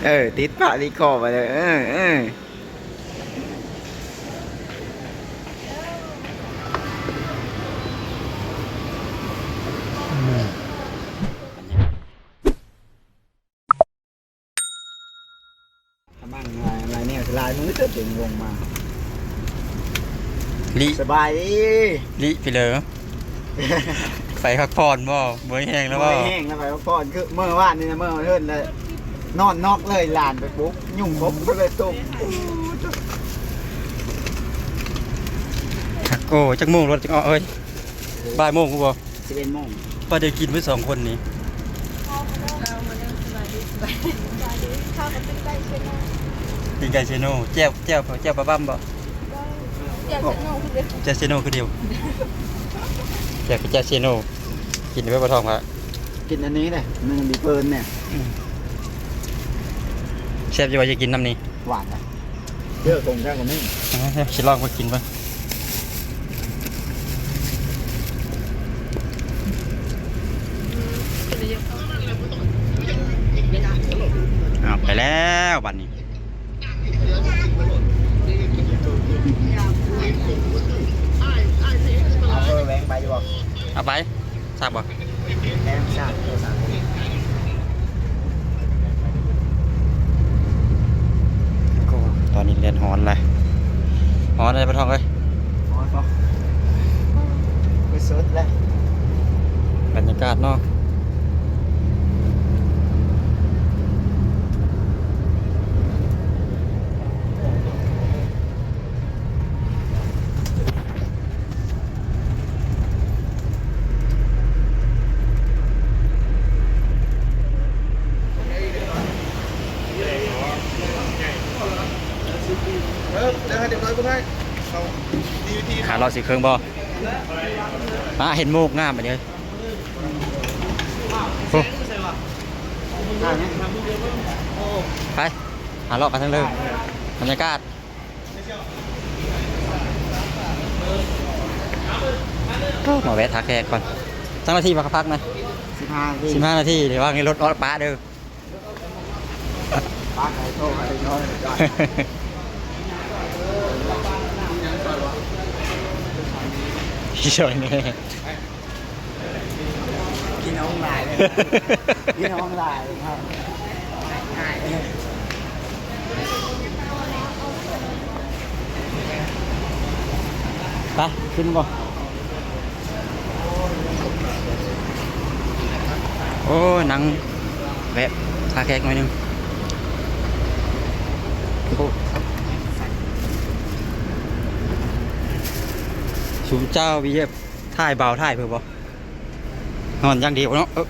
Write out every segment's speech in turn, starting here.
ເອີ ຕິດປາກຕິດຄໍໄປເລີຍ ເອີ ເອີ. ກຳລັງຫຼາຍ ຫຼາຍແນວ ຫຼາຍມື້ເຕີບເດ້ງລົງມາ ລິ ສະບາຍດີ ລິ ພີ່ເລີ ໄປພັກຜ່ອນບໍ່? ເມື່ອຍແຮງແລ້ວບໍ່? ເມື່ອຍແຮງແລ້ວ ໄປພັກຜ່ອນ ຄືເມື່ອວານນີ້ນະ ເມື່ອວານເພິ່ນລະນອນນອກເລີຍ ຫຼານໄປປຸກ ຍຸງກົບເລີຍຕຸກ. ໂອ້ ຈັກໂມງລົດຈຶ່ງອອກເອີຍ? ບ່າຍໂມງພຸ້ນບໍ່? ສິບເອັດໂມງ ພໍໄດ້ກິນເບິດສອງຄົນນີ້. ເຂົ້າມາເດີ ສະບາຍດີ ສະບາຍດີ ເຂົ້າກັບປີ້ງໄກ່ເຊໂນ ປີ້ງໄກ່ເຊໂນ ແຈ່ວ ແຈ່ວ ແຈ່ວປາບ້ຳບໍ່? ແຈ່ວເຊໂນຄືດຽວ ແຈ່ວເຊໂນຄືດຽວ ແຈ່ວ ແຈ່ວເຊໂນ. ກິນໄປບໍ່ທ້ອງລະ ກິນອັນນີ້ເດ້ ມັນມີເພີນແນ່. ອືມ ແຊບຢູ່ບໍ່? ຈະກິນນຳນີ້ ຫວານນະ ເດີ ກົງແທ້ກໍມີ ເອີ ຊິລອງມາກິນເບິ່ງ. ອ້າວ ໄປແລ້ວບັດນີ້ ເອົາເບີແຫວງໄປຢູ່ບໍ່? ເອົາໄປ ຊາບບໍ່? ແຮງຊາບ ໂອ້ ຕອນນີ້ແດດຮ້ອນແລ້ວ ຮ້ອນແລ້ວປະທ້ອງເອີຍ ຮ້ອນບໍ່? ຄືສຸດແລ້ວ ບັນຍາກາດເນາະ. ຫາເລາະສິເຄິ່ງບໍ່? ມາເຫັນໝູກງາມບາດນີ້ ໂອ້ ໄປ ຫາເລາະໄປທາງເລີຍ ບັນຍາກາດ. ໂອ້ ມາແວະທ່າແຂກກ່ອນ ຈັກນາທີ ມາພັກນະ? ສິບຫ້ານາທີ ສິບຫ້ານາທີ ລະຫວ່າງນີ້ລົດອອກປະເດີ ປະໄກໂຕໄກນ້ອຍ ຊິຊ່ອຍແດ່. ພີ່ນ້ອງຫຼາຍເລີຍ ພີ່ນ້ອງຫຼາຍເນາະ ໄປ ຂຶ້ນບໍ່? ໂອ້ ນັ່ງແວະທ່າແຂກໜ້ອຍໜຶ່ງ ໂອ້ ຊຸມເຈົ້າ ວີເອັຟ ຖ່າຍເບົາ ຖ່າຍເພິ່ນບໍ່? ນອນຢ່າງດຽວເນາະ ເອີ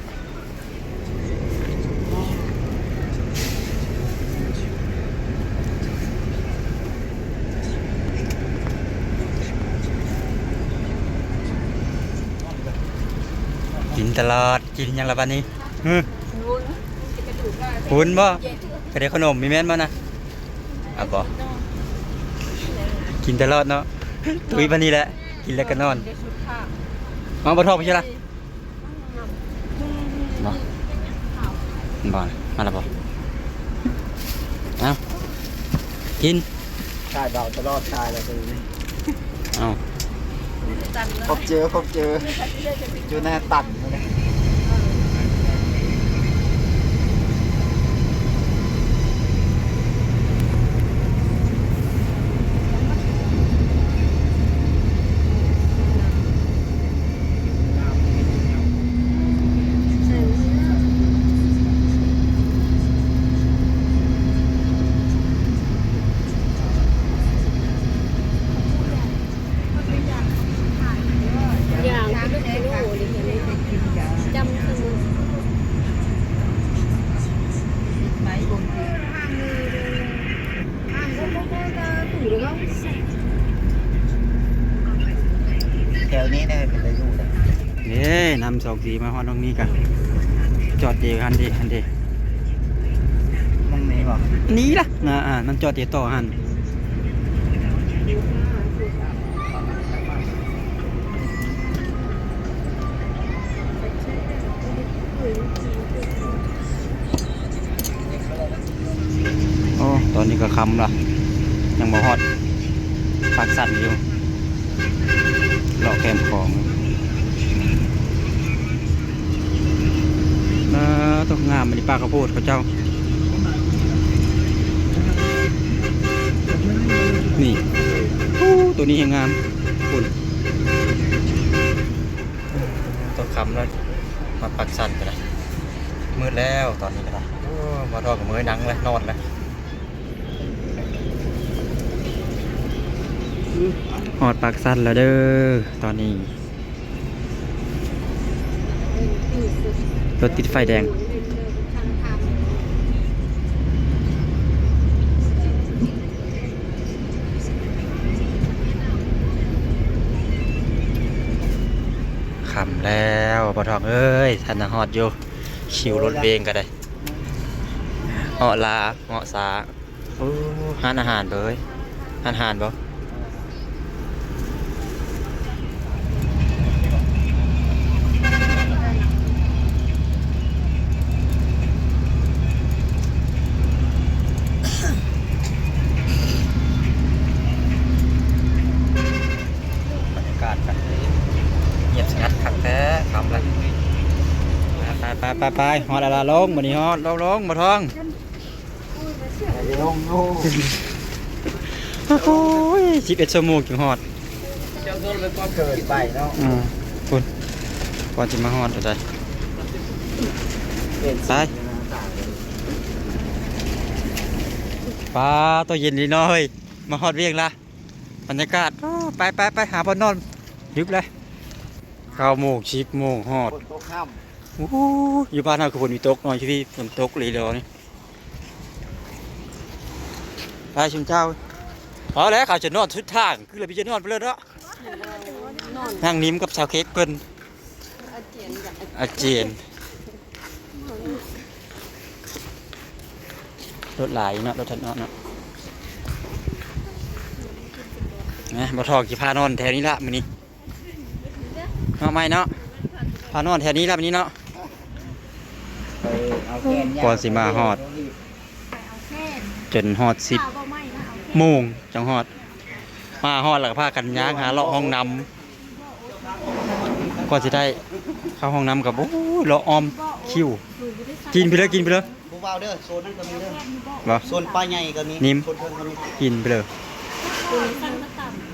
ກິນຕະຫຼອດ ກິນຫຍັງລະບາດນີ້? ຫື ວຸ້ນ ວຸ້ນບໍ່? ກະໄດ້ຂະໜົມ ມີແມ່ນບໍ່ນະ? ອາ ບໍ່ ກິນຕະຫຼອດເນາະ ຕຸ້ຍປານນີ້ແຫຼະ ກິນແລ້ວກະນອນ. ເອົາ ບໍ່ທອກໄປຊິລະ ບໍ່ ບໍ່ ມາລະບໍ່? ເອົາ ກິນ ຖ່າຍເບົາຕະຫຼອດ ຕາຍລະຕົວນີ້. ເອົ້າ ຄົບເຈີ ຄົບເຈີ ຢູ່ໜ້າຕັນ. ແຖວນີ້ນະເປັນຕາຢູ່ເດ້. ເດ້ ນຳສອງສີ່ມາຮອດໝ່ອງນີ້ກະ ຈອດເດຫັ້ນເດ ຫັ້ນເດ. ໝ່ອງນີ້ບໍ່? ນີ້ລະ ນະ ອ່າ ມັນຈອດເດຕໍ່ຫັ້ນ. ເ ຄ່ຳລະ ຍັງບໍ່ຮອດປາກຊັນຢູ່ ເລາະແຄມຂອງ. ເອີ ຕົກງາມ ອັນນີ້ປ່າເຂົ້າໂພດເຂົາເຈົ້າ ນີ້ ໂອ້ ໂຕນີ້ແຮງງາມ ພຸ້ນ ຕົກຄ່ຳແລ້ວ ມາປາກຊັນກໍໄດ້ ມືດແລ້ວຕອນນີ້ກໍໄດ້. ໂອ້ ບ່າວທອງກໍເມື່ອຍນັ່ງແລ້ວ ນອນແລ້ວ. ຮອດປາກຊັນແລ້ວເດີ ຕອນນີ້ ລົດຕິດໄຟແດງ. ຄ່ຳແລ້ວ ບ່າວທອງເອີຍ ທັນຈະຮອດຢູ່ ຄິວລົດເວງກໍໄດ້ ເງາະລາ ເງາະສາ. ໂອ້ ຮ້ານອາຫານເລີຍ ຮ້ານອາຫານບໍ່? ບັນຍາກາດກັນ ງຽບສະຫງັດຄັກແທ້ ຄ່ຳແລ້ວ. ໄປໆໆໆ ຮອດແລ້ວລະ ລົງ ບັດນີ້ຮອດ ລົງໆ ບ່າວທອງ. ໂອ້ຍ ສິບເອັດຊົ່ວໂມງຈຶ່ງຮອດ ເຈົ້າໂຊນໄປກ່ອນເກີນໄປເນາະ. ອືມ ພຸ້ນ ກ່ອນຊິມາຮອດໄດ້ ໄປ ປາໂຕ ເຢັນດີເນາະເຮີ້ຍ ມາຮອດວຽງລະ ບັນຍາກາດ. ໂອ້ ໄປໆໆ ຫາບ່ອນນອນ ດຶກແລ້ວ ເກົ້າໂມງ ສິບໂມງຮອດ ຝົນຕົກຄ່ຳ. ໂອ້ ຢູ່ບ້ານເຮົາຄືຝົນມີຕົກເນາະ ຢູ່ພີ້ຝົນຕົກອີ່ຫຼີດອກນີ້. ໄປຊຸມເຈົ້າ ເອົາແຫຼະ ເຂົາຈະນອນສຸດທາງ ຄືລະພີ່ຈະນອນໄປເລີຍເນາະ ນອນ ນັ່ງນິມກັບສາວເຄັກເພິ່ນ ອາຈຽນ ອາຈຽນ. ລົດຫຼາຍເນາະ ລົດທັນເນາະ ນະ ບ່າວທອງຊິພານອນແຖວນີ້ລະມື້ນີ້. ເນາະ ໄມ້ເນາະ ພານອນແຖວນີ້ລະບາດນີ້ເນາະ ກ່ອນຊິມາຮອດ ຈົນຮອດສິບໂມງຈັ່ງຮອດ ມາຮອດແລ້ວກໍພາກັນຍ່າງຫາເລາະຫ້ອງນ້ຳ ກ່ອນຊິໄດ້ເຂົ້າຫ້ອງນ້ຳກໍ ໂອ້ຍ ເລາະອ້ອມຄິວ ກິນໄປເລີຍ ກິນໄປເລີຍ. ບໍ່ເວົ້າເດີ ໂຊນນັ້ນກໍມີເດີ ບໍ່ ໂຊນປ່າໃຫຍ່ກໍມີ ນິມ ໂຊນເທິງກໍມີ ກິນໄປເລີຍ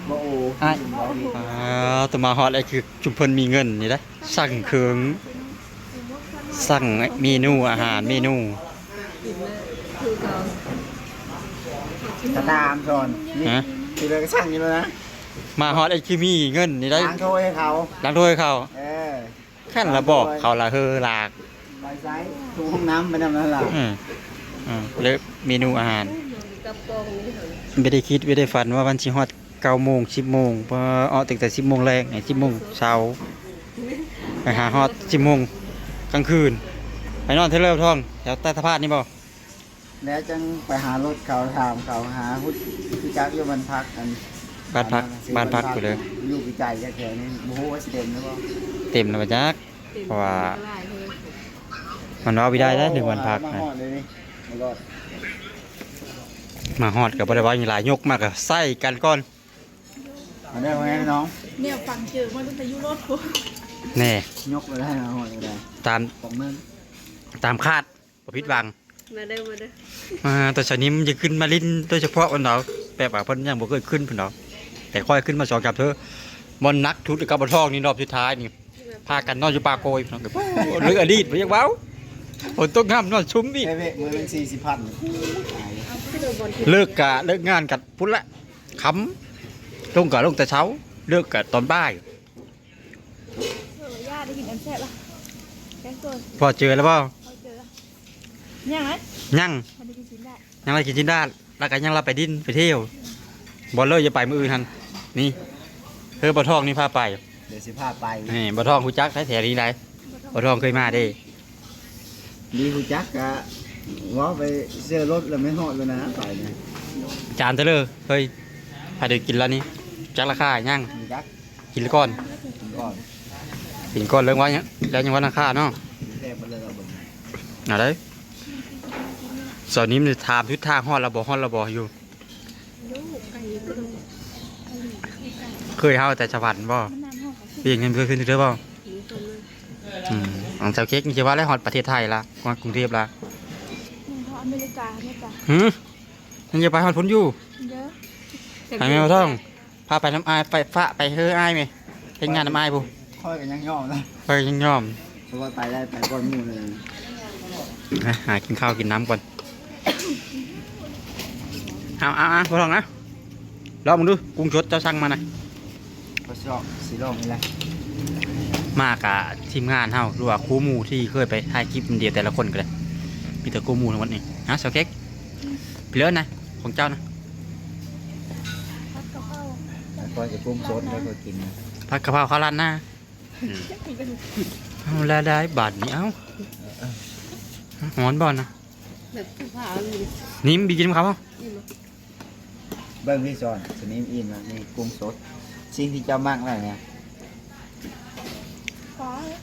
ບໍ່ໂອ້ ອ້າຍ ບໍ່ມີ ອ່າ ໂຕມາຮອດແລ້ວຄືຊຸມເພິ່ນມີເງິນນີ້ເດ້ ສັ່ງເຄື່ອງ ສັ່ງເມນູອາຫານ ເມນູ ກະຕາມຊອນ ຮະ ທີ່ເລີຍກໍສັ່ງຢູ່ແລ້ວນະ ມາຮອດແລ້ວຄືມີເງິນນີ້ໄດ້ ຫຼັງໂທໃຫ້ເຂົາ ຫຼັງໂທໃຫ້ເຂົາ ເອີ. ຄັນລະບອກເຂົາລະເຮີລາກ ໄປໃສ ທຸກຫ້ອງນ້ຳໄປນຳນັ້ນລະ ອືມ ອືມ ເລີກເມນູອາຫານ ບໍ່ໄດ້ຄິດບໍ່ໄດ້ຝັນວ່າມັນຊິຮອດເກົ້າໂມງ ສິບໂມງ ເພາະອອກຕັ້ງແຕ່ສິບໂມງແລງ ສິບໂມງເຊົ້າ ໄປຫາຮອດສິບໂມງກາງຄືນ ໄປນອນແຖວເລີບທອງ ແຖວໃຕ້ສະພານນີ້ບໍ່? ແລ້ວຈັ່ງໄປຫາລົດເຂົາ ຖາມເຂົາ ຫາຮູ້ ຮູ້ຈັກຢູ່ບ້ານພັກ ອັນ ບ້ານພັກ ບ້ານພັກພຸ້ນເດີ ຢູ່ໄກໆ ຈາກແຖວນີ້ ບໍ່ຮູ້ວ່າຊິເຕັມຫຼືບໍ່ ເຕັມແລ້ວບໍ່ຈັກ ເພາະວ່າມັນເວົ້າບໍ່ໄດ້ເດ້ ເລື່ອງບ້ານພັກ ມາຮອດເລີຍນີ້ ມາຮອດ ມາຮອດກໍບໍ່ໄດ້ເວົ້າຫຍັງຫຼາຍ ຍົກມາກໍໃສ່ກັນກ່ອນ ມາເດີພໍ່ແມ່ພີ່ນ້ອງ ແນວຝັງເຈີມາຕັ້ງແຕ່ຢູ່ລົດພຸ້ນ ແນ່ ຍົກເລີຍ ມາຮອດເລີຍ ຕາມ ຕາມຄາດ. ບໍ່ຜິດຫວັງ ມາເດີ ມາເດີ ອ່າ ແຕ່ສາວນິມຢາກຂຶ້ນມາຫຼິ້ນໂດຍສະເພາະເພິ່ນດອກ ແບບວ່າເພິ່ນຍັງບໍ່ເຄີຍຂຶ້ນເພິ່ນດອກ ແຕ່ຂ້ອຍຂຶ້ນມາສອງສາມເທື່ອ ບ່ອນໜັກສຸດກັບບ່າວທອງນີ້ ຮອບສຸດທ້າຍນີ້ ພາກັນນອນຢູ່ປ່າໂກຍ ເລື່ອງອະດີດບໍ່ຢາກເວົ້າ ຝົນຕົກຫ້ຳນອນຊຸມອີກ ໄດ້ເວະມື້ໜຶ່ງສີ່ສິບພັນ ເລີກກະ ເລີກງານກັນພຸ້ນລະ ຄ່ຳ ລົງກະລົງແຕ່ເຊົ້າ ເລີກກະຕອນບ່າຍ. ເອີ ໄດ້ກິນອັນແຊບລະ ແກງຕົວ ພໍເຈີແລ້ວບໍ່? ພໍເຈີລະ ຍັງໄດ໋ ຍັງ ຍັງໄດ້ກິນຊີ້ນດາດ ແລ້ວກໍຍັງລະໄປດິນໄປທ່ຽວ ບໍ່ເລີຍຈະໄປມື້ອື່ນຫັ້ນ ນີ້ ເອີ ບ່າວທອງນີ້ພາໄປ ດຽວຊິພາໄປ ນີ້ ບ່າວທອງຮູ້ຈັກໄດ໋ ແຖວນີ້ໄດ໋ ບ່າວທອງເຄີຍມາເດ້ ມີຮູ້ຈັກກະເວົ້າໄປເຊື່ອລົດລະແມ່ນຮອດແລ້ວນະ ໄປນະ ຈານເທີເລີ ເຮີ້ຍ ໃຜໄດ້ກິນລະນີ້ ຈັກລາຄາຍັງ ຮູ້ຈັກ ກິນກ່ອນ ກິນກ່ອນ ກິນກ່ອນ ແລ້ວວ່າ ແລ້ວຍັງວ່າລາຄາເນາະ ກິນແທ້ເບິດເລີຍ ເອົາເບິ່ງ ເອົາເດີ ເ ສາວນິມນີ້ຖາມທິດທາງ ຮອດແລ້ວບໍ່ ຮອດແລ້ວບໍ່ຢູ່? ເຄີຍເຮົາແຕ່ສະຫວັນບໍ່? ປີນີ້ເຄີຍຂຶ້ນເທື່ອບໍ່? ອືມ ອັນສາວເຄັກນີ້ຊິວ່າແລ້ວ ຮອດປະເທດໄທລະ ຮອດກຸງເທບລະ. ອາເມລິກາ ອາເມລິກາ. ຫື ມັນຈະໄປຮອດພຸ້ນຢູ່? ເດີ ໄປແມ່ນບໍ່ທອງ? ພາໄປນຳອ້າຍ ໄປ ຟ້າໄປເຮີອ້າຍແມ ເຮັດງານນຳອ້າຍພຸ້ນ. ຂ້ອຍກໍຍັງຍອມນະ ຂ້ອຍຍັງຍອມ ເພາະວ່າໄປໄດ້ ໄປກ່ອນໝູ່ເລີຍ. ຫາ ຫາກິນເຂົ້າກິນນ້ຳກ່ອນ. ເອົາ ເອົາ ເອົາ ບໍ່ຕ້ອງນະ ລອງເບິ່ງດູ ກຸ້ງສົດເຈົ້າສັ່ງມານະ. ກໍຊິລອງ ຊິລອງນີ້ແຫຼະ. ມາກະທີມງານເຮົາ ຫຼືວ່າຄູ່ໝູ່ທີ່ເຄີຍໄປຖ່າຍຄລິບນຳດຽວ ແຕ່ລະຄົນກໍໄດ້ ມີແຕ່ຄູ່ໝູ່ທັງໝົດນີ້. ເອົາ ສາວເຄັກ ໄປເລີຍນະ ຂອງເຈົ້ານະ. ຂ້ອຍຈະກຸ້ງສົດແລ້ວກໍກິນ ຜັດກະເພົາ ເຂົ້າລາດນາ. ເອົາລະໄດ້ບາດນີ້ ເອົາ ຮ້ອນບໍ່ນະ? ແບບຜູ້ພາວເລີຍ. ນີ້ມີກິນນຳເຂົາບໍ່? ເບິ່ງທີ່ສອນ ສະນິມອີ່ມແລ້ວ ມີກຸ້ງສົດ ສິ່ງທີ່ເຈົ້າມັກແລ້ວນະ.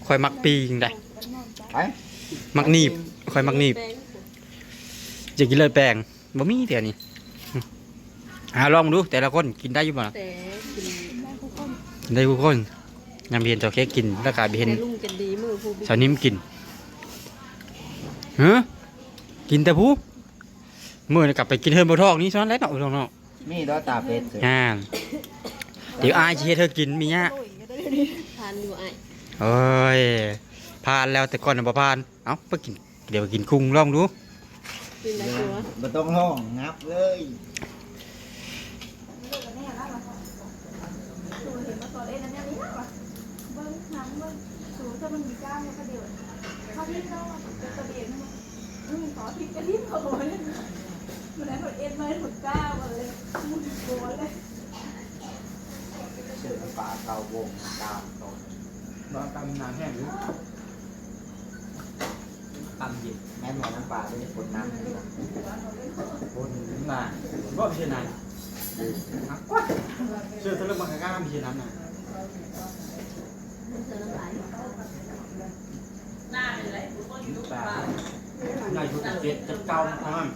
ຂ້ອຍມັກປີ້ງໃດ ໄປ ມັກໜີບ ຂ້ອຍມັກໜີບ. ຢາກກິນເລີດແປງ ບໍ່ມີແຖວນີ້. ຫາລອງເບິ່ງດູ ແຕ່ລະຄົນກິນໄດ້ຢູ່ບໍ່? ແຕ່ກິນ ກິນໄດ້ທຸກຄົນ. ຍັງບໍ່ເຫັນສາວເຄັກກິນ ແລ້ວກໍບໍ່ເຫັນ ແຕ່ລຸງຈະດີມື້ຜູ້ ສາວນິມກິນ. ຫື ກິນແຕ່ຜູ້ ມື້ນີ້ກໍໄປກິນເຮືອນບໍ່ທອງນີ້ຊັ້ນແຫຼະເນາະ ບໍ່ທອງເນາະ. ມີດອກຕາເປັດ ອ່າ ດຽວອ້າຍຊິເຮັດໃຫ້ກິນ ມີຍາ ຜ່ານຢູ່ອ້າຍ. ໂອ້ຍ ຜ່ານແລ້ວ ແຕ່ກ່ອນນະບໍ່ຜ່ານ. ເອົາ ໄປກິນ ດຽວໄປກິນກຸ້ງ ລອງດູ. ກິນໄດ້ຕົວະ ບໍ່ຕ້ອງຮ້ອງ ງັບເລີຍ. ເສືອປາເຕົາວົງຕາມຕົ້ນ ບໍ່ຕຳນານແຫ້ງຢູ່. ຕຳເຢັນ ແມ່ນບໍ່ ນ້ຳປາເດ້ ຄົນນ້ຳ ຄົນນ້ຳ ບໍ່ເປັນນານ ເສືອຕະເລິກມັນກະງາມເປັນນານນະ. ປາ ນາຍຜູ້ເຈັດ ເຈັດເກົ້າເທົ່ານັ້ນ.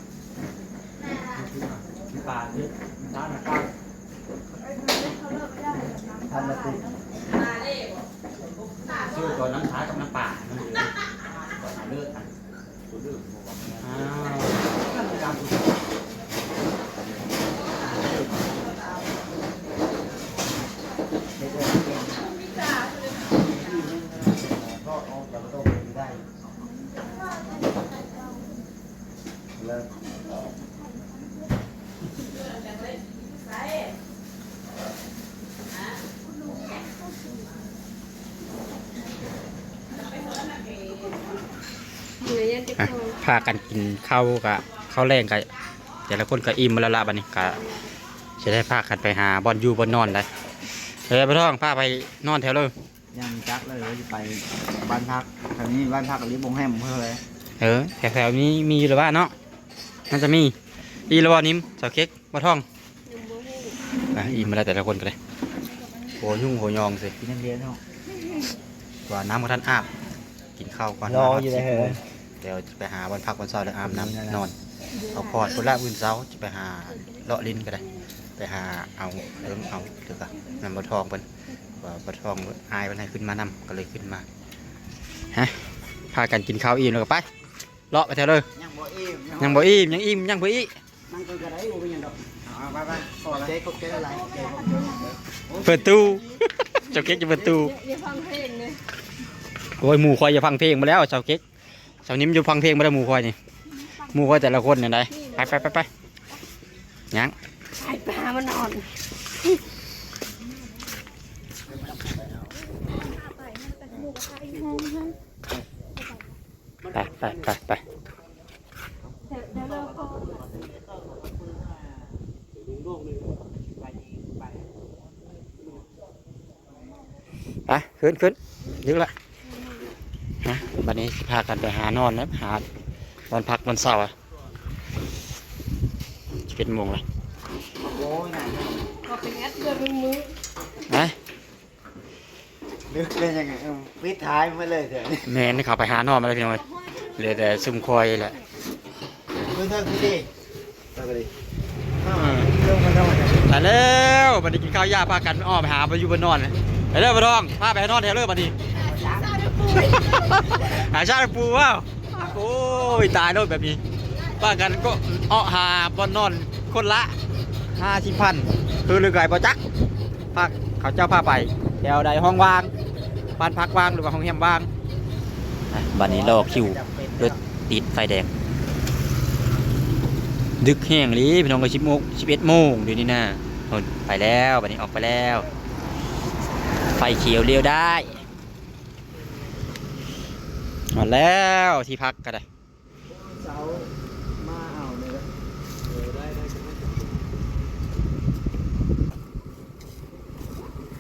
ປາເຮັດ ປານະປາ ທັນລະຕິ ຊື້ຕົວນ້ຳຊາກັບນ້ຳປາ ມັນເລີດ ຕົວເລີດ ອ້າວ ເຮັດໄດ້ ເຮັດໄດ້ ເຮັດໄດ້. ອ່ະ ພາກັນກິນເຂົ້າກະ ເຂົ້າແລງກະ ແຕ່ລະຄົນກະອີ່ມແລ້ວລະ ບັດນີ້ກະຊິໄດ້ພາກັນໄປຫາບ່ອນຢູ່ບ່ອນນອນໄດ໋. ເອີ ບໍ່ທອງ ພາໄປນອນແຖວເລີຍ. ຍັງຈັກເລີຍວ່າຊິໄປບ້ານພັກ ແຖວນີ້ບ້ານພັກອີ່ຫຼີ ໂຮງແຮມເພິ່ນເລີຍ. ເອີ ແຖວໆນີ້ມີຢູ່ລະວ່າເນາະ ໜ້າຈະມີ. ອີ່ລະບໍ່ ນິມ ສາວເຄັກ ບໍ່ທອງ? ຍັງບໍ່ຮູ້. ອ່ະ ອີ່ມແລ້ວແຕ່ລະຄົນກໍໄດ້ ໂຫຍຸ່ງໂຫຍອງຊິ ກິນນ້ຳເດຍເນາະ ວ່ານ້ຳບໍ່ທັນອາບ ກິນເຂົ້າກ່ອນ ລໍຢູ່ເດີ. ດຽວຈະໄປຫາບ່ອນພັກບ່ອນເຊົາ ແລ້ວອາບນ້ຳນອນ ພັກຜ່ອນພຸ້ນລະ. ມື້ເຊົ້າຈະໄປຫາເລາະຫຼິ້ນກໍໄດ້ ໄປຫາເອົາເອີງເອົາ ຫຼືກະນຳບໍ່ທອງເພິ່ນ ວ່າບໍ່ທອງອ້າຍເພິ່ນໃຫ້ຂຶ້ນມານຳ ກໍເລີຍຂຶ້ນມາ. ຮະ ພາກັນກິນເຂົ້າອີ່ມແລ້ວກໍໄປ ເລາະໄປແຖວເລີຍ. ຍັງບໍ່ອີ່ມ ຍັງບໍ່ອີ່ມ ຍັງອີ່ມ ຍັງບໍ່ອີ່ມ. ນັ່ງກ່ອນກໍໄດ້ ບໍ່ເປັນຫຍັງດອກ. ເອົາ ໄປໆ ພໍລະ ຂອບໃຈ ຂອບໃຈຫຼາຍໆ. ເປີດຕູ້ ເຈົ້າເກັກຈະເປີດຕູ້. ຢ່າຟັງເພງເດ້. ໂອ້ຍ ໝູ່ຂ້ອຍຢ່າຟັງເພງໝົດແລ້ວ ເຈົ້າເກັກ. ສາວນິມຢູ່ຟັງເພງບໍ່ໄດ້ ໝູ່ຂ້ອຍນີ້ ໝູ່ຂ້ອຍແຕ່ລະຄົນນີ້ໄດ໋. ໄປ ໄປ ໄປ ໄປ ຍັງ ໄປຫາມັນນອນ. ໄປ ໄປ ໄປ ໄປ. ໄປ ຂຶ້ນ ຂຶ້ນ ດຶກລະ. ຮະ ບັດນີ້ຊິພາກັນໄປຫານອນນະ ຫາບ່ອນພັກບ່ອນເຊົາ. ສິບເອັດໂມງລະ ໂອ້ຍ ນານ ກໍໄປແອັດເດືອນມື້ ຮະ ນຶກເປັນຫຍັງ ເອີ ປິດທ້າຍໝົດເລີຍເດ. ແມ່ນ ເຂົາໄປຫານອນໝົດແລ້ວ ພີ່ນ້ອງເອີຍ ເຫຼືອແຕ່ຊຸມຂ້ອຍແຫຼະ. ເບິ່ງເທິງພີ້ເດ້ ເບິ່ງເທິງພີ້ເດ້ ອືມ ລົງມານອນ ໄປແລ້ວ ບັດນີ້ກິນເຂົ້າຢາ ພາກັນອອກໄປຫາ ໄປຢູ່ບ່ອນນອນ ໄປເດີ ບໍ່ທອງ ພາໄປນອນແຖວເດີ ບັດນີ້ ຫາຊາວປູ ຫາຊາວປູ ວ້າວ ໂອ້ຍ ຕາຍໂລດແບບນີ້ ພາກັນກໍເອາະຫາບ່ອນນອນຄົນລະຫ້າສິບພັນ ຄືຫຼືໄກບໍ່ຈັກ ພາ ເຂົາເຈົ້າພາໄປແຖວໃດ ຫ້ອງວ່າງ ບ້ານພັກວ່າງ ຫຼືວ່າໂຮງແຮມວ່າງ. ອ່ະ ບັດນີ້ລໍຄິວ ລົດຕິດໄຟແດງ ດຶກແຮງອີ່ຫຼີພີ່ນ້ອງເອີຍ ສິບໂມງ ສິບເອັດໂມງດຽວນີ້ນະ ໂອ້ຍ ໄປແລ້ວ ບັດນີ້ອອກໄປແລ້ວ ໄຟຂຽວລ້ຽວໄດ້ ຮອດແລ້ວທີ່ພັກກໍໄດ້. ເສົາມາເອົານີ້ແຫຼະ ເອີ ໄດ້ ໄດ້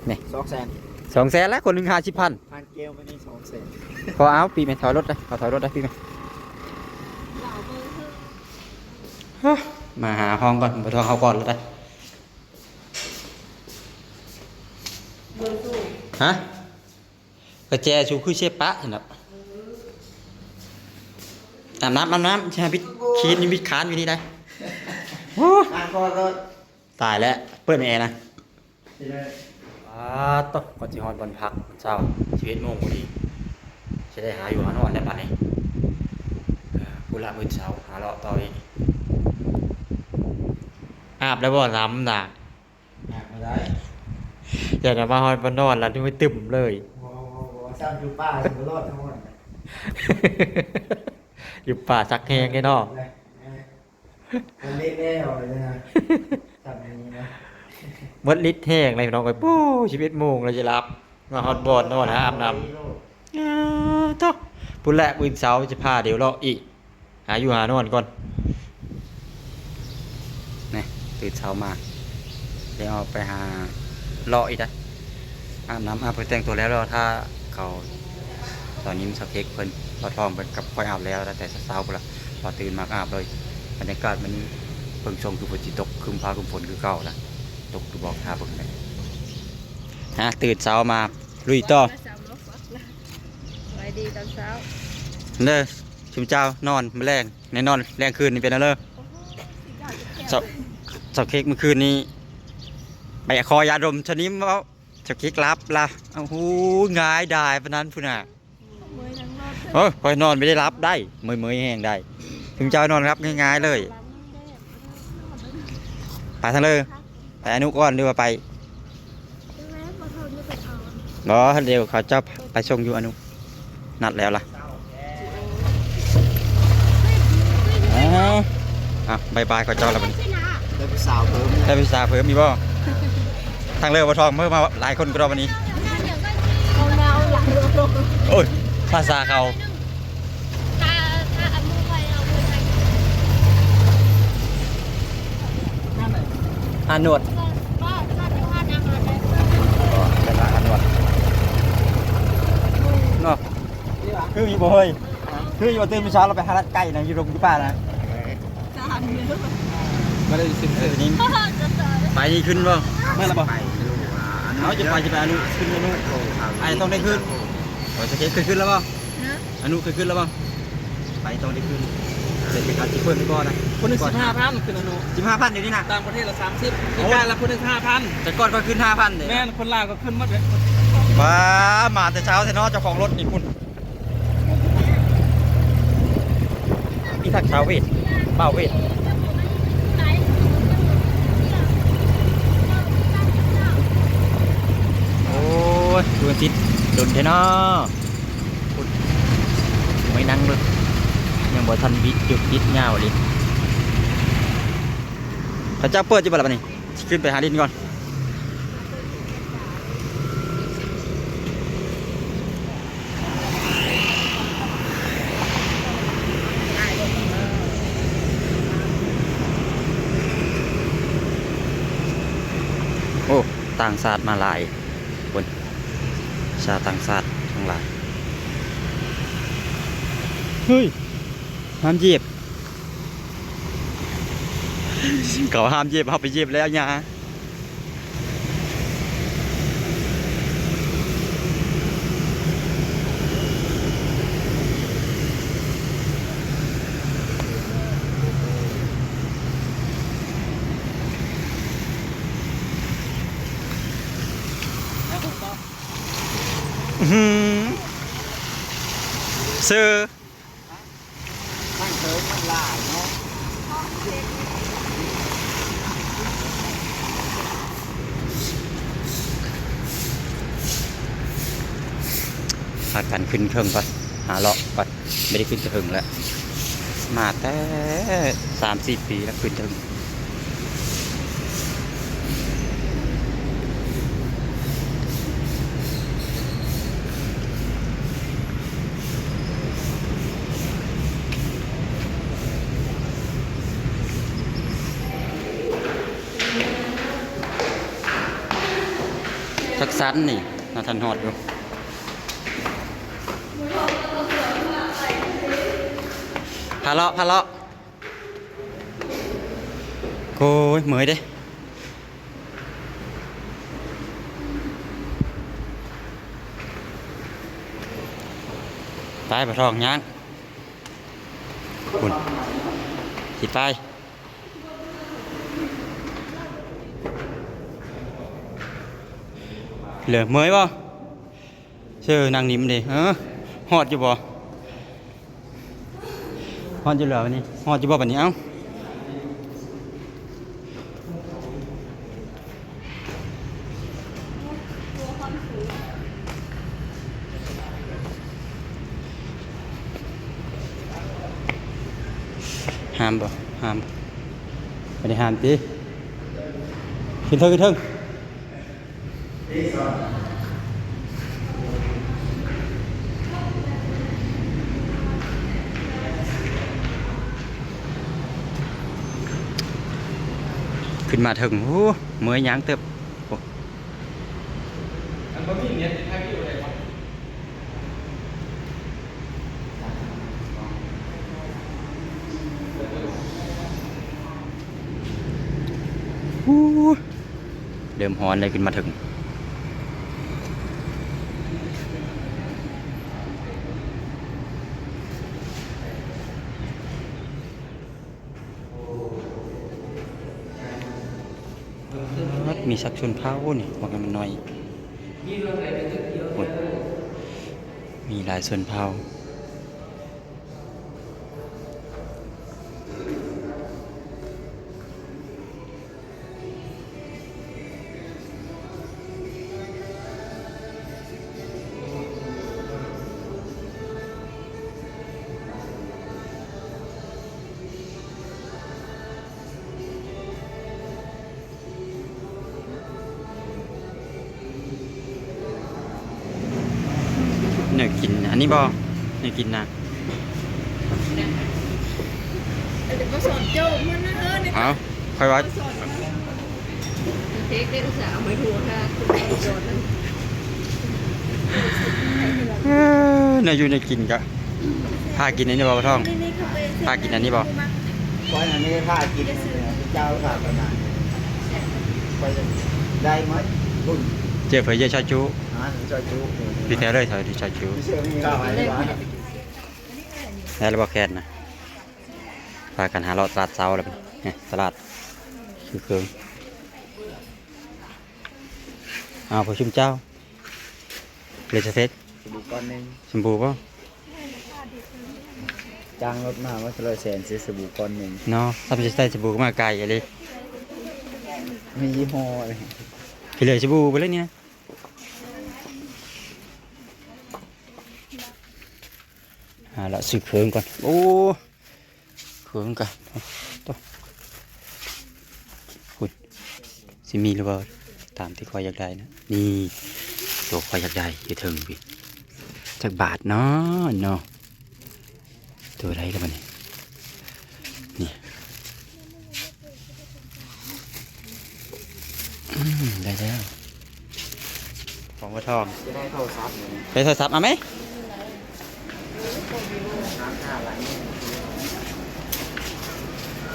ນີ້ ສອງແສນ ສອງແສນລະ ຄົນໜຶ່ງຫ້າສິບພັນ ຜ່ານແກ້ວມານີ້ສອງແສນ ຂໍເອົາປີແມ່ ຖອຍລົດເດີ ຂໍຖອຍລົດເດີປີແມ່ ຮະ ມາຫາຫ້ອງກ່ອນ ບໍ່ຕ້ອງເອົາກ່ອນລະໄດ໋ ຮະ? ກະແຈສູຄືເຊບປະຊັ້ນດອກ ອາບນ້ຳ ອາບນ້ຳ ຊິຫາບິດ ຂີ້ດິນບິດຄານຢູ່ນີ້ໄດ໋ ໂອ້ ຕາຍແລ້ວ ເປີດແອນະ ອາ ໂຕ ກ່ອນຊິຮອດບ່ອນພັກເຊົ້າ ສິບເອັດໂມງພໍດີ ຊິໄດ້ຫາຢູ່ຫານອນແລ້ວບັດນີ້ ພຸ້ນລະມື້ເຊົ້າ ຫາເລາະຕໍ່ອີກ ອາບແລ້ວບໍ່ ນ້ຳນະ? ຫາກມາໄດ້ ຢ່ານະ ມາຮອດມານອນລະ ໂອ້ຍ ຕຶມເລີຍ ບໍ່ ບໍ່ ບໍ່ ຊ້ຳຢູ່ປ່າ ຊິບໍ່ລອດທັງໝົດ ຢູ່ປ່າສັກແຮງເດ້ເນາະ ເອີ ມັນເລະແລ້ວເລີຍນະ ຊ້ຳນີ້ນະ ໝົດລິດແຮງເລີຍພີ່ນ້ອງເອີຍ ປູ້ ສິບເອັດໂມງແລ້ວ ຊິຫຼັບ ມາຮອດບ່ອນນອນ ຫາອາບນ້ຳ ເອີ ໂທ້ ພຸ້ນແຫຼະ ມື້ເຊົ້າຊິພາດຽວເລາະອີກ ຫາຢູ່ຫານອນກ່ອນ ນີ້ ຕື່ນເຊົ້າມາ ໄດ້ອອກໄປຫາເລາະອີກນະ ອາບນ້ຳ ອາບ ເພິ່ນແຕ່ງຕົວແລ້ວ ແລ້ວຖ້າເຂົາ ຕອນນີ້ມັນສາວເຄັກເພິ່ນ ບ່າວທອງເພິ່ນກັບຂ້ອຍອາບແລ້ວ ຕັ້ງແຕ່ເຊົ້າພຸ້ນລະ ພໍຕື່ນມາກະອາບເລີຍ ບັນຍາກາດມັນເບິ່ງຊົງຄືຝົນຊິຕົກ ຄຶ້ມຟ້າຄຶ້ມຝົນຄືເກົ່ານະ ຕົກຫຼືບໍ່ ຖ້າເບິ່ງໄດ້ ຮະ ຕື່ນເຊົ້າມາ ລຸຍຕໍ່ ສະບາຍດີຕອນເຊົ້າ ເດີ ຊຸມເຈົ້ານອນມື້ແລງ ແນ່ນອນແລງຄືນນີ້ເປັນແນວເລີ ເຈົ້າ ເຈົ້າເຄັກມື້ຄືນນີ້ ໄປຂໍຢາດົມສະໜິມເວົ້າ ເຈົ້າເຄັກຫຼັບລະ ໂອ້ໂຫ ງ່າຍດາຍປານນັ້ນພຸ້ນນະ ໂອ້ຍ ຂ້ອຍນອນບໍ່ໄດ້ຫຼັບໄດ໋ ເມີຍໆແຮງໄດ໋ ຊຸມເຈົ້ານອນຫຼັບງ່າຍໆເລີຍ ໄປທາງເລີ ໄປອະນຸກ່ອນ ຫຼືວ່າໄປ ບໍ່ ດຽວເຂົາເຈົ້າໄປສົ່ງຢູ່ອະນຸ ນັດແລ້ວລະ ເອົາ ບາຍບາຍເຂົາເຈົ້າລະບັດນີ້ ໄດ້ຜູ້ສາວເພີ່ມ ໄດ້ຜູ້ສາວເພີ່ມອີກບໍ່? ທາງເລີບໍ່ທອງ ເມີມາຫຼາຍຄົນກໍດອກບັດນີ້ ໂອ້ຍ ພາສາເຂົາ ອານວດ ເນາະ ຄືຢູ່ບໍ່ເຮີ້ຍ? ຄືຢູ່ບໍ່? ຕື່ນມື້ເຊົ້າລາວໄປຫາລັດໄກ່ນະ ຢູ່ດົງຢູ່ປ່ານະ ບໍ່ໄດ້ຊິມເທື່ອ ໄປນີ້ຂຶ້ນບໍ່? ມາແລ້ວບໍ່? ເອົາ ຈະໄປ ຈະໄປອະນຸ ຂຶ້ນອະນຸ ໄອ້ຕ້ອງໄດ້ຂຶ້ນ ໂອເຄ ເຄີຍຂຶ້ນແລ້ວບໍ່? ອະນຸເຄີຍຂຶ້ນແລ້ວບໍ່? ໄປຕ້ອງໄດ້ຂຶ້ນ ເປັນການຊິເພິ່ນກ່ອນນະ ຄົນໜຶ່ງສິບຫ້າພັນ ຂຶ້ນອະນຸ ສິບຫ້າພັນດຽວນີ້ນະ ຕ່າງປະເທດລະສາມສິບ ໂອ້ຍ ປີກາຍລະຄົນໜຶ່ງຫ້າພັນ ແຕ່ກ່ອນຂ້ອຍຂຶ້ນຫ້າພັນເດ້ ແມ່ນ ຄົນລາວກໍຂຶ້ນໝົດເດ້ ວ້າ ມາແຕ່ເຊົ້າແທ້ເນາະ ເຈົ້າຂອງລົດນີ້ພຸ້ນ ອີທັກຊາວເວດ ບ່າວເວດ ໂອ້ຍ ດວງອາທິດດົນແທ້ເນາະ. ໂອ້ຍ ນັ່ງເບິ່ງ ຍັງບໍ່ທັນບິດ ຢຸດບິດຍາວອີ່ຫຼີ ເຂົາເຈົ້າເປີດຢູ່ບໍ່ລະບັດນີ້? ຊິຂຶ້ນໄປຫາຫຼິ້ນກ່ອນ ໂອ້ ຕ່າງຊາດມາຫຼາຍ. ຄົນ ຊາວຕ່າງຊາດທັງຫຼາຍ ເຮີ້ຍ ຫ້າມຢຽບ ເຂົາຫ້າມຢຽບ ເຮົາໄປຢຽບແລ້ວຫຍ້າ. ໂ ຊື່ ມັນເຄີຍມັນຫຼາຍເນາະ ພາກັນຂຶ້ນເທິງກ່ອນ ຫາເລາະກ່ອນ ບໍ່ໄດ້ຂຶ້ນເທິງແລ້ວ ມາແຕ່ສາມສີ່ປີແລ້ວຂຶ້ນເທິງ. ຈັກຊັ້ນນີ້ ໜ້າທັນຮອດຢູ່ ພາເລາະ ພາເລາະ. ໂອ້ຍ ເມື່ອຍເດ້ ໄປ ປະທ້ອງຍ່າງ ພຸ້ນ ຊິໄປ ເລີ ເມື່ອຍບໍ່? ເຊີ ນັ່ງນີ້ມັນເດ້ ເອີ ຮອດຢູ່ບໍ່? ຮອດຢູ່ແລ້ວນີ້ ຮອດຢູ່ບໍ່ບັດນີ້? ເອົ້າ ຫ້າມບໍ່? ຫ້າມ ບໍ່ໄດ້ຫ້າມຕິ? ຂຶ້ນເທິງ ຂຶ້ນເທິງ. ຂຶ້ນມາເທິງ ໂອ້ ເມື່ອຍຍ່າງເຕີບ ໂອ້ ອັນບໍ່ມີເນັດ ຖ່າຍວິດີໂອໄດ້ບໍ່? ໂອ້ ເລີ່ມຮ້ອນແລ້ວ ຂຶ້ນມາເທິງ ມີສັກຊົນເຜົ່ານີ້ ວ່າມັນໜ້ອຍ ໂອ້ຍ ມີຫຼາຍຊົນເຜົ່າ. ແນວກິນ ອັນນີ້ບໍ່ ແນວກິນນະ ເອົາ ຂ້ອຍວ່າ ເອີ ແນວຢູ່ແນວກິນກະ ພາກິນອັນນີ້ບໍ່ ປາທອງ? ພາກິນອັນນີ້ບໍ່? ຂ້ອຍອັນນີ້ພາກິນ ເຈົ້າພາປະມານ ຂ້ອຍໄດ້ໝົດ ເຈີເຜີຍ ເຈີຊອຍຈຸ ອາ ຊອຍຈຸ ຢູ່ແຖວເລີຍ ຊອຍຈຸ ໄດ້ແລ້ວບໍ່ແຄນນະ? ພາກັນຫາເລາະຕະຫຼາດເຊົ້າແລ້ວ ນີ້ຕະຫຼາດ ຄືເຄີງ ເອົາ ພວກຊຸມເຈົ້າ ເລສະເຕັກ ສະບູກ້ອນໜຶ່ງ ສະບູບໍ່? ຈ້າງລົດມາ ວ່າຊະຮ້ອຍແສນ ຊື້ສະບູກ້ອນໜຶ່ງເນາະ ຊ້ຳຊິໃຊ້ສະບູມາໄກອີ່ຫຼີ ມີຍີ່ຫໍ້ເລີຍ ຂີ້ເຫຼືອສະບູໄປເລີຍນີ້ນະ. ຫາລະຊື້ເຄື່ອງກ່ອນ ໂອ້ ເຄື່ອງກະ ໂຕ ພຸ້ນ ຊິມີຫຼືບໍ່ ຕາມທີ່ຂ້ອຍຢາກໄດ້ນະ ນີ້ ໂຕຂ້ອຍຢາກໄດ້ຢູ່ເທິງພີ້ ຈັກບາດເນາະ ເນາະ ໂຕໃດລະບັດນີ້ ນີ້ ອືມ ໄດ້ແລ້ວ ຂອງບໍ່ທອງ ຈະໄດ້ໂທລະສັບ ໄດ້ໂທລະສັບ ເອົາໄໝ?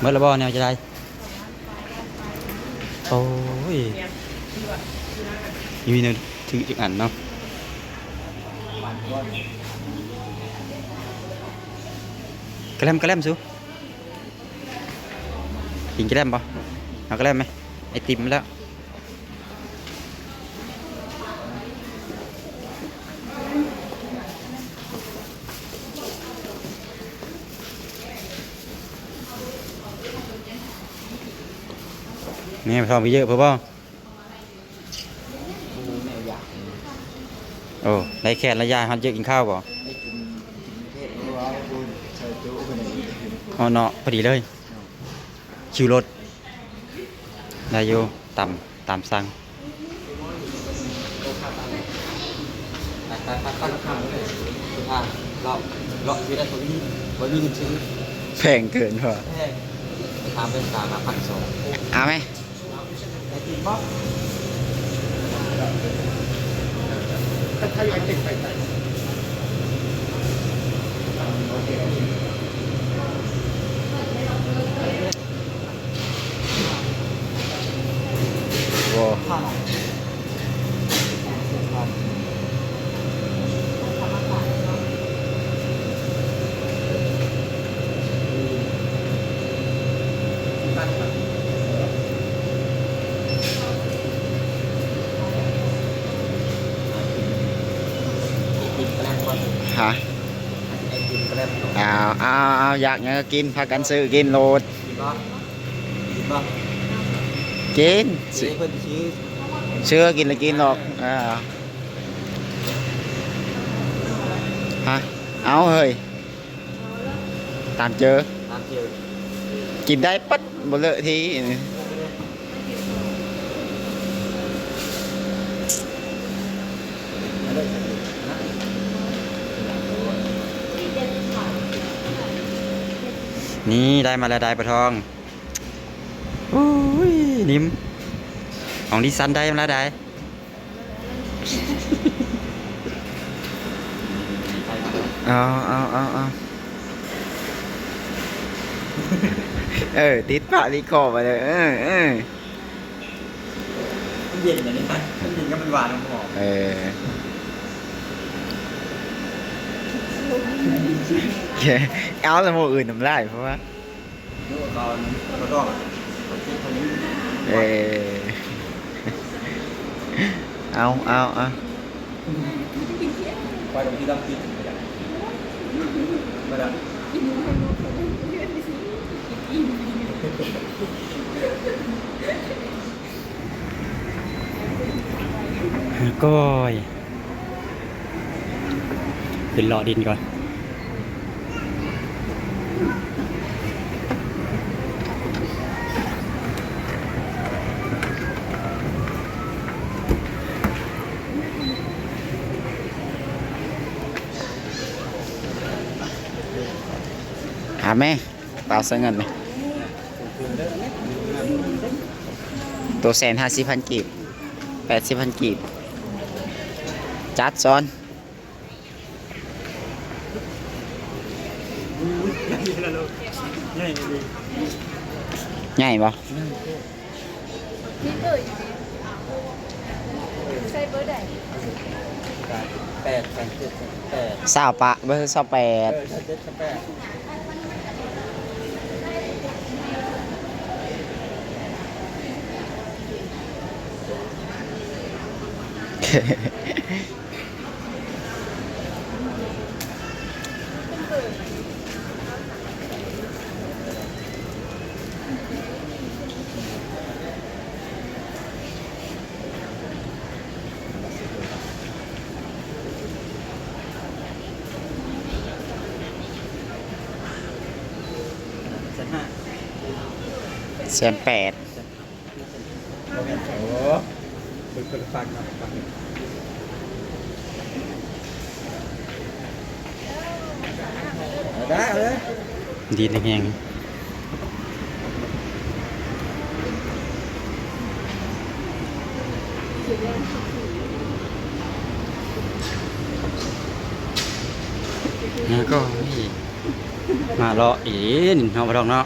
ເບິດແລ້ວບໍ່ ແນວຈະໄດ້? ໂອ້ຍ ມີແນວຖືກຈັກອັນເນາະ ກະແລັມ ກະແລັມ ຊູ ກິນກະແລັມບໍ່? ເອົາກະແລັມໄໝ? ໄອຕິມແລ້ວ. ແມ່ນ ພໍ່ໄປເຢີເພິ່ນບໍ່? ໂອ້ ໄດ້ແຂນລະຢາຍ ຮອດເຢີກິນເຂົ້າບໍ່? ໄດ້ກິນ ກິນເຜັດບໍ່ວ່າ ໃສ່ໂຈະໄປເລີຍ ອໍ ເນາະ ພໍດີເລີຍ ເນາະ ຄິວລົດ ໄດ້ຢູ່ ຕາມ ຕາມສັ່ງ. ໄປ ໄປ ໄປ ໄປ ເລາະ ເລາະ ເລາະຢູ່ໃນຕົວນີ້ ບໍ່ມີເງິນຊື້ ແພງເກີນພໍ ແພງ ຖາມເປັນສາມພັນສອງ ເອົາໄໝ? ຮະ? ເອົາ ເອົາ ເອົາ ຢາກຫຍັງກໍກິນ ພາກັນຊື້ກິນໂລດ. ກິນບໍ່? ກິນ ເອີ ເພິ່ນຊິຊື້ ຊື້ກິນລະກິນດອກ ເອີ ຮະ ເອົາເຮີ້ຍ ຕາມເຈີ ຕາມເຈີ ກິນໄດ້ປັດ ບໍ່ເລາະທີ. ນີ້ ໄດ້ມາແລ້ວ ໄດ້ປາທອງ. ໂອ້ຍ ນິມ ຂອງດິສັນໄດ້ມາແລ້ວໃດ. ເອົາ ເອົາ ເອົາ ເອົາ ເອີ ຕິດປາກຕິດຄໍໄປເລີຍ ເອີ ເອີ. ມັນເຢັນອັນນີ້ ມັນເຢັນກໍມັນຫວານຫອມ. ເອີ ເອົາ ແລ້ວໝູ່ອື່ນນ້ຳລາຍ ເພາະວ່າ ເອີ ເອົາ ເອົາ ເອົາ. ກ້ອຍ ຂຶ້ນເລາະດິນກ່ອນ. ຫາແມ່ ເປົາໃສ່ເງິນນີ້ ໂຕແສນຫ້າສິບພັນກີບ ແປດສິບພັນກີບ ຈັດຊອນ. ໃຫຍ່ບໍ່? ມີເບີຢູ່ເດ ໃສ່ເບີໃດ? ແປດ ສາມເຈັດ ສາມແປດ ຊາວປະ ເບີຊາວແປດ ເອີ ຊາວເຈັດ ຊາວແປດ. ແສນແປດ. ບໍ່ແມ່ນ ໂອ້ ເບິ່ງຄົນລະຝັ່ງເນາະ ໄດ້ເລີຍ ດີແຮງໆ. ແລ້ວກໍ ມາເລາະຫຼິ້ນເນາະ ບໍ່ຕ້ອງເນາະ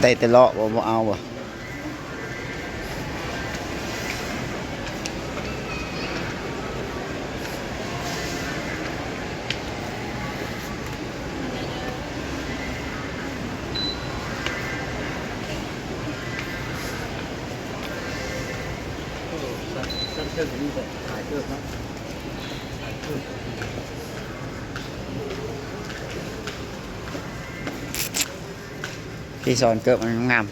ໄດ້ແຕ່ເລາະບໍ່ ບໍ່ເອົາບໍ່? ເ ທີ່ສອນເກີບມັນງາມ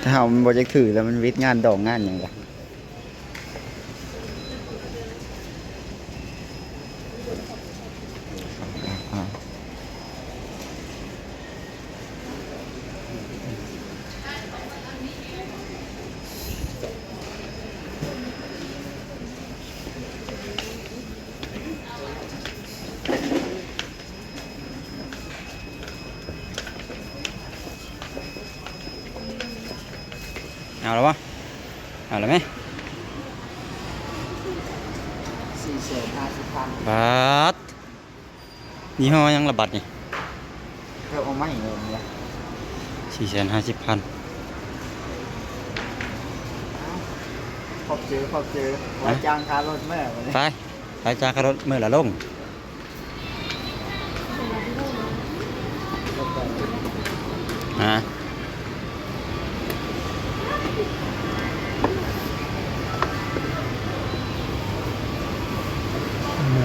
ຖ້າເຮົາມັນບໍ່ຈັກຖືແລ້ວ ມັນວິດງານດອງງານຫຍັງລະ. ເອົາລະວະ ເອົາລະແມະ ສີ່ແສນຫ້າສິບພັນ ບາດ ຍີ່ຫໍ້ຫຍັງລະບັດນີ້? ເກີບເອົາໃໝ່ເລີຍ ສີ່ແສນຫ້າສິບພັນ ຂອບເຈີ ຂອບເຈີ ໄວ້ຈ່າງຄ່າລົດເມືອບັດນີ້ ໄປ ໄປຈ່າຍຄ່າລົດມື້ລະລົງ. ຮະ ອືມ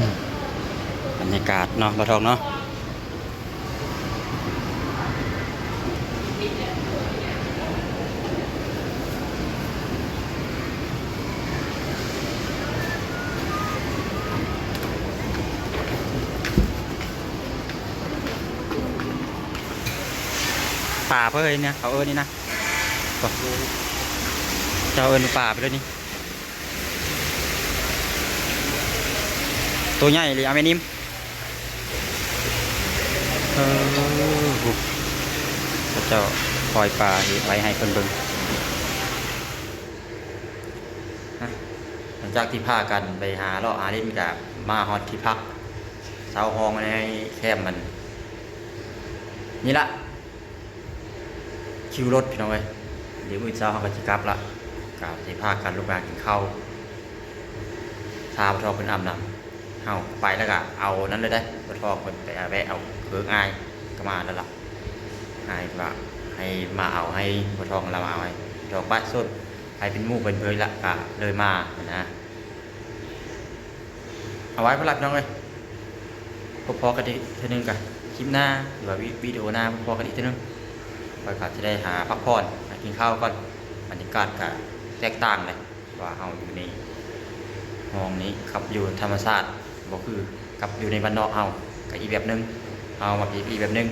ບັນຍາກາດເນາະ ບ່າວທອງເນາະ. ປາເພິ່ນນີ້ນະ ເຂົາເອີ້ນນີ້ນະ ເຈົ້າເອີ້ນປາໄປເລີຍນີ້ ໂຕໃຫຍ່ອີ່ຫຼີ ອາແມ່ນິມ. ເອີ ເຂົາເຈົ້າປ່ອຍປາໄວ້ໃຫ້ເພິ່ນເບິ່ງ. ນະ ຫຼັງຈາກທີ່ພາກັນໄປຫາເລາະຫາຫຼິ້ນ ກະມາຮອດທີ່ພັກເຊົ່າຫ້ອງໃນແຄມມັນນີ້ລະ. ຄິວລົດພີ່ນ້ອງເອີຍ ດຽວມື້ເຊົ້າເຮົາກໍຊິກັບລະ ກໍຊິພາກັນລຸກມາກິນເຂົ້າ ຖ້າພໍ່ທອງເພິ່ນອາບນ້ຳ ເຮົາໄປແລ້ວກໍເອົານັ້ນເລີຍເດ້ ພໍ່ທອງເພິ່ນໄປແວະເອົາເຄື່ອງອ້າຍກໍມາແລ້ວລະ ອ້າຍວ່າໃຫ້ມາເອົາ ໃຫ້ພໍ່ທອງລາວມາເອົາໃຫ້ ພໍ່ທອງປະຊົນໃຫ້ເປັນໝູ່ເປັນເພື່ອນລະ ກໍເລີຍມາຫັ້ນນະ. ເອົາໄວ້ພຸ້ນລະພີ່ນ້ອງເອີຍ ພົບພໍ້ກັນອີກເທື່ອໜຶ່ງກະຄລິບໜ້າ ຫຼືວ່າວິ ວິດີໂອໜ້າ ພົບພໍ້ກັນອີກເທື່ອໜຶ່ງ ຂ້ອຍກໍຊິໄດ້ຫາພັກຜ່ອນ ຫາກິນເຂົ້າກ່ອນ ບັນຍາກາດກະແຕກຕ່າງເລີຍ ວ່າເຮົາຢູ່ໃນຫ້ອງນີ້ກັບຢູ່ທຳມະຊາດ ບໍ່ຄືກັບຢູ່ໃນບ້ານນອກເຮົາ ກະອີກແບບໜຶ່ງ ເຮົາມາປີບອີກແບບໜຶ່ງ